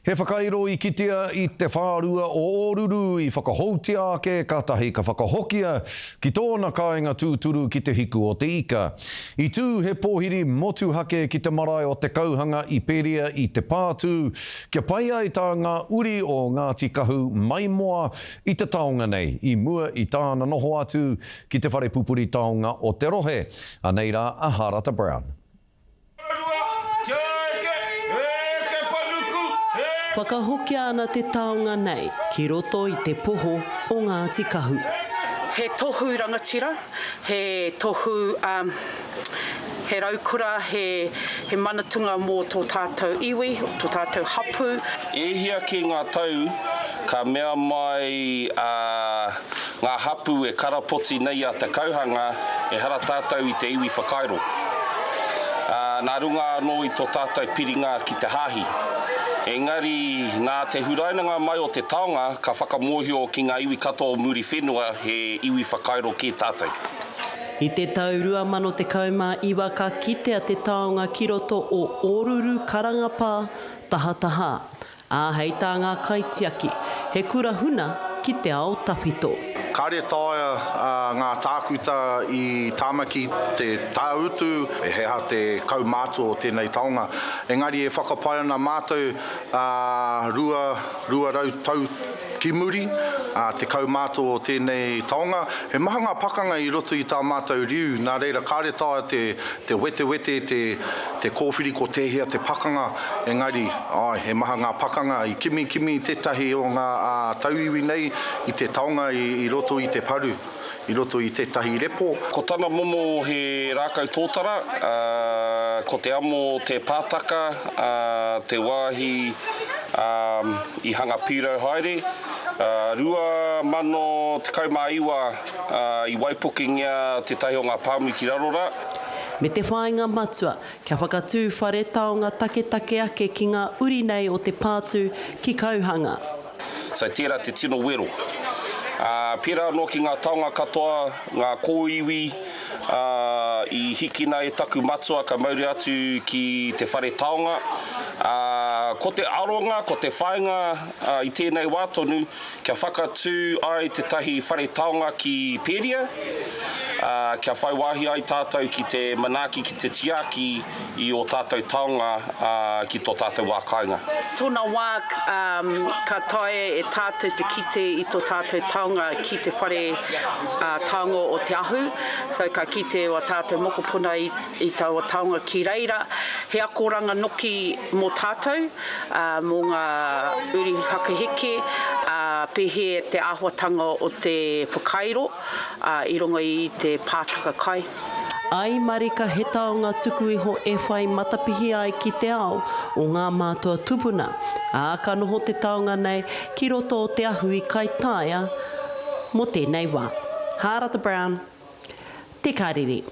He whakairo i kitea i te whārua o Ōruru i whakahoutia ake kātahi ka whakahokia ki tōna kāinga tūturu ki Te Hiku o Te Ika. I tū he pōhiri motuhake ki te marae o Te Kauhanga i Peria i Te Pātū kia pai ai tā ngā uri o Ngāti Kahu maimoa i te taonga nei i mua i tāna noho atu ki te whare pupuri taonga o te rohe. Anei rā a Harata Brown. Whakahokia ana te taonga nei ki roto i te poho o Ngāti Kahu. He tohu rangatira, he tohu, he raukura, he manatunga mō tō tātou iwi, tō tātou hapū. E hia kē ngā tau ka mea mai a ngā hapū e karapoti nei a Te Kauhanga, ehara tātou i te iwi whakairo. Ā, nā runga anō i tō tātou piringa ki te Hāhi. Engari, nā te hurainanga mai o te taonga, ka whakamōhio ki ngā iwi katoa o Muriwhenua he iwi whakairo kē tātou. I te tau 2019 ka kitea te taonga ki roto o Ōruru Karangapā Tahataha, Ā, hei tā ngā kaitiaki, he kura huna ki te ao tawhito. Kāre taea ngā tākuta i Tāmaki te tāutu he aha te kaumātua o tēnei taonga. Engari e whakapae ana mātou 200 tau ki muri te kaumātua o tēnei taonga. He maha ngā pakanga i roto i tā mātou riu, nā reira kāre taea te te wetewete, te, te kōwhiri ko tēhea te pakanga, engari, āe, he maha ngā pakanga i kimikimi tētahi o ngā tauiwi nei i te taonga i, i roto i te paru, i roto i tētahi repo. Ko tana momo he rākau tōtara, ā, ko te amo te pātaka, ā, te wāhi, ā, i hanga pīrau haere. Ā, 2019, ā, i waipukengia tētahi o ngā pāmu ki raro rā. Me te whāinga matua, kia whakatū whare taonga taketake ake ki ngā uri nei o Te Pātū ki Kauhanga. So tērā te tino wero. Ā, pērā anō ki ngā taonga katoa, ngā kōiwi, ā, i hikina e taku matua ka mauria atu ki te whare taonga. Ā, ko te aronga, ko te whāinga i tēnei wā tonu, Kia whakatū ai tētahi whare taonga ki Pēria, ā, kia whai wāhi ai tātou ki te manaaki, ki te tiaki i ō tātou taonga, ā, ki tō tātou wā kāinga. Tōna wā, ka taea e tātou te kite i tō tātou taonga ki te whare taonga o Te Ahu, so ka kite wā tātou mokopuna i taua taonga ki reira. He akoranga noki mō tātou. ā, mō ngā uri whakaheke, ā, pēhea te āhuatanga o te whakairo, ā, i runga i te pātaka kai. Ai marika he taonga tuku iho e whai matapihi ai ki te ao o ngā mātua tupuna, ā, ka noho te taonga nei ki roto o te ahu i Kaitaia mō tēnei wā. Hārata Brown, Te Karere.